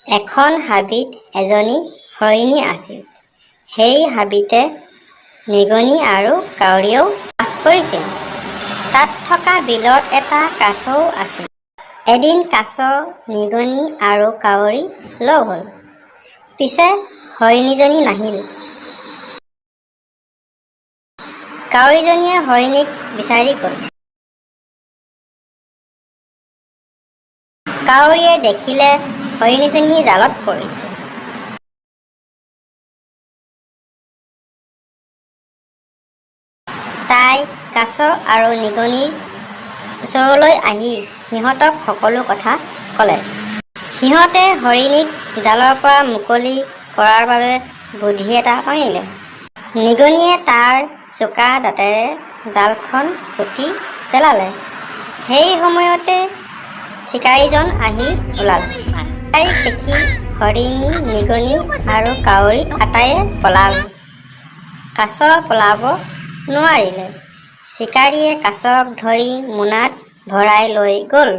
এখন হাবিত এজনী হৰিণী আছিল। সেই হাবিতে নিগনি আৰু কাউৰীয়েও বাস কৰিছিল। তাত থকা বিলত এটা কাছও আছিল। এদিন কাছ, নিগনি আৰু কাউৰী লগ হ'ল। পিছে হৰিণীজনী নাহিল। কাউৰীজনীয়ে হৰিণীক বিচাৰি গ'ল। কাউৰীয়ে দেখিলে হৰিণীজনী জালত পৰিছে। তাই কাছ আৰু নিগনিৰ ওচৰলৈ আহি সিহঁতক সকলো কথা ক'লে। সিহঁতে হৰিণীক জালৰ পৰা মুকলি কৰাৰ বাবে বুদ্ধি এটা পাঙিলে। নিগনিয়ে তাৰ চোকা দাঁতেৰে জালখন কুটি পেলালে। সেই সময়তে চিকাৰীজন আহি ওলাল। চিকাৰীক দেখি হৰিণী, নিগনি আৰু কাউৰী আটায়ে পলাল। কাছ পলাব নোৱাৰিলে। চিকাৰীয়ে কাছক ধৰি মোনাত ভৰাই লৈ গ'ল।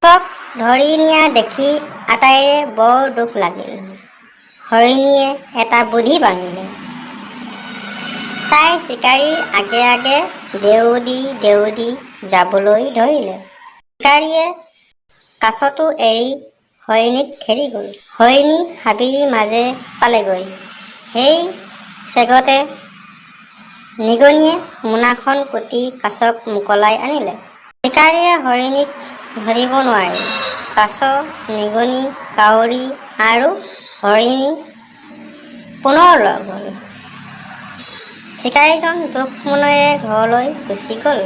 কাছক ধৰি নিয়া দেখি আটাইৰে বৰ দুখ লাগিল। হৰিণীয়ে এটা বুদ্ধি পাঙিলে। তাই চিকাৰীৰ আগে আগে দেও দি দেও দি যাবলৈ ধৰিলে। চিকাৰীয়ে কাছটো এৰি হৰিণীক খেদি গ'ল। হৰিণী হাবিৰ মাজে পালেগৈ। সেই ছেগতে নিগনিয়ে মোনাখন কুটি কাছক মোকলাই আনিলে। চিকাৰীয়ে হৰিণীক ধৰিব নোৱাৰিলে। কাছ, নিগনি, কাউৰী আৰু হৰিণী পুনৰ লগ হ'ল। চিকাৰীজন দুখ মনেৰে ঘৰলৈ গুচি গ'ল।